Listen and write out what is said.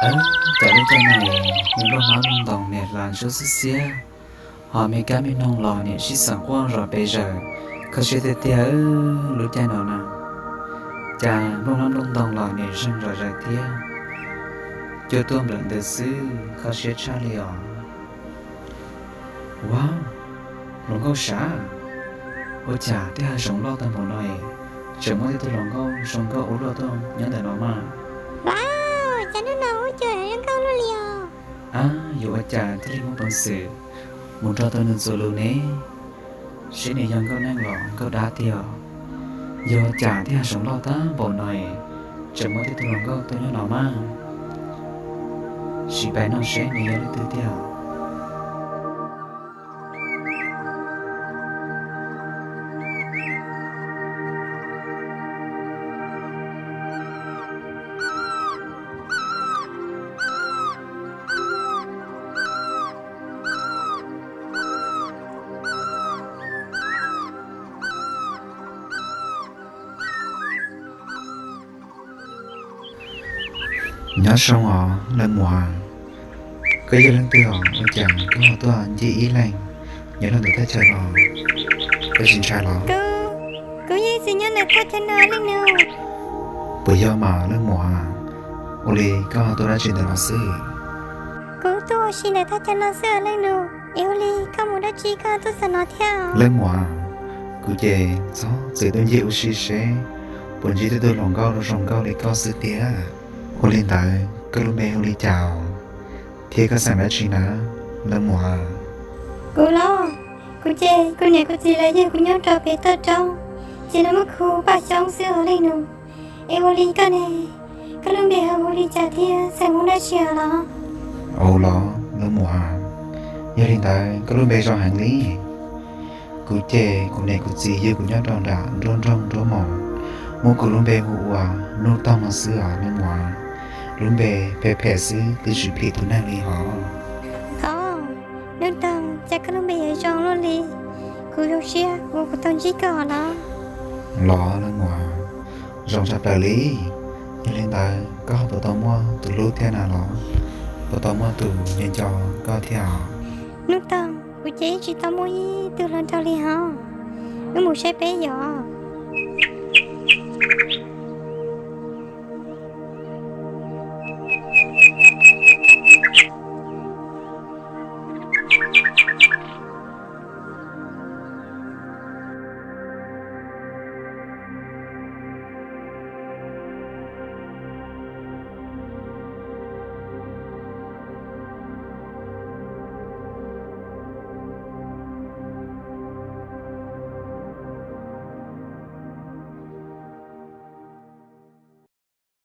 Cas lub caij no niam nplooj hmab nplooj ntoos niam hla ntsuab xiab xiab, ho me kab me noog los niam sib xeem quaj zom pes zaws, kho siab tiag tiag lub caij no na. Cas nplooj hmab nplooj ntoos los niam zeeg zom zaws thiab, cua tuaj nplawm ntws xwb kho siab tshaj li os. Ua, hluas nkauj sav, ua cas tej hav zoov loj tag npaum no es tseem muaj tej tug hluas nkauj zoo nkauj ua luaj tuaj nyob ntawm no mas? Ua, cas hnub no ua cas zoo nkauj luaj li os? Ab, yuav ua cas thiaj li muaj peev xwm mus nrog tau nws txuas lus ne? Seb nws yog nkauj neeg los nkauj dab tiag. Yog cas tej hav zoov loj tag npaum no es tseem muaj tej tug hluas nkauj tuaj nyob no mas? Sim pais nug seb nws yog leej twg tiag. Nyob zoo os leej muam, koj yog leej twg os ua cas koj ho tuaj nce ib leeg nyob rau ntawm thaj chaw no, koj tsis ntshai los? Kuv yeej tsis nyob ntawm thaj chaw no leej nus. Puas yog mas leej muam? Ua li koj ho tuaj dab tsi ntawm no xwb? Kuv tuaj ua si ntawm thaj chaw no xwb os leej nus, es ua li koj mus dab tsi koj tuaj txog no thiab? Leej muam, kuv ces txhob txwm tuaj nce ua si seb puas ntsib tej tug hluas nkauj zoo nkauj li koj xwb tiag. Ua li ntawd koj lub npe hu li cas thiab koj xeem dab tsi na leej muam? Kuv los, kuv ces kuv niam kuv txiv lawv yug kuv nyob rau pem toj roob, ces lawv muab kuv paj xyoob xwb os leej nus. Es ua li koj ne, koj lub npe hu li cas thiab xeem Hmoob dab tsi os los? Au los leej muam, yog li ntawd koj lub npe zoo heev li. Kuv ces kuv niam kuv txiv yug kuv nyob rau nram nruab nroog nruab moos, muab kuv lub npe hu ua Nuj Toog no xwb os leej muam. Lub npe phem phem xwb twb tsis phim tus neeg li hos. Os, Nuj Toog, cas koj lub npe yuav zoo luaj li? Kuv zoo siab uas kuv tau ntsib koj los. Los leej muam, zoo tshaj plaws li. Yog li ntawd koj ho puas tau muaj tus hlub thiab na los? Puas tau muaj tus nco nco koj thiab os? Nuj Toog, kuv ces yeej tsis tau muaj ib tug hluas nraug li hos. Wb mus saib peb yom.